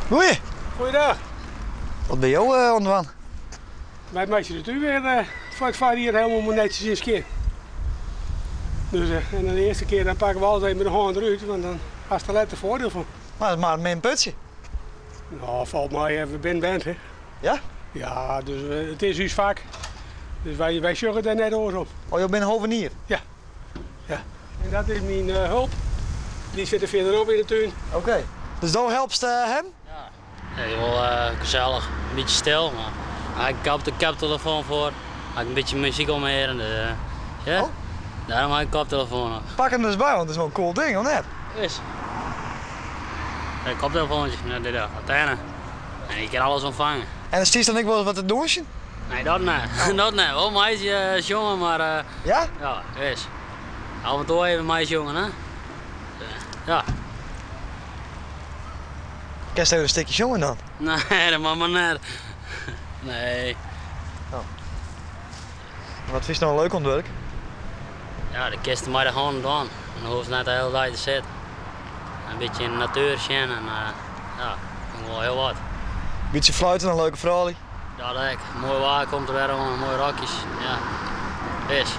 Goeie. Goeiedag. Wat binne jo oan it dwaan? Wy meitsje de tún wer foar it foarjier helemaal netsjes en skjin. Dus, en dan de earste kear dan pakke we alles even mei de hân derút, want dan hast der letter foardiel fan. Mar it is mar in min putsje. No, falt mei, we binne wend, hè. Ja? Ja, dus it is ús fak. Dus wy, wy sjogge dêr net oars op. Oh, jo binne hovenier? Ja. Ja. En dat is myn hulp. Dy sit der fierderop yn de tún. Oké. Dus do helpst him? Ja, is wol gesellich. In bytsje stil, mar ha ik de koptelefoan foar. Ha ik in bytsje muzyk om earen, dus ja. Oh. Dêrom ha ik koptelefoan op. Pak him der ris by, want it is wol in cool ding, of net? Is. In koptelefoantsje, net dit antenne. En je kin alles ûntfange. En stiest dan ek wolris wat te dûnsjen? Nee, dat net. Dat net. Wol meitsje sjonge, mar Ja? Ja, is. Af en toe even meisjongen, hè. Ja. Kinst even in stikje sjonge dan? Nee, dat moat mar net. Nee. Oh. Wat fynst no leuk oan it wurk? Ja, dan kinst it mei de hân dwaan. Dan hoechst net de hiele dei te sitten. In bytsje yn de natuer sjen en ja, fyn ik wol hiel wat. Bytsje fluiten en leuke froulju? Dat ek. Moai waar komt der wer oan, moaie rokjes. Ja, is.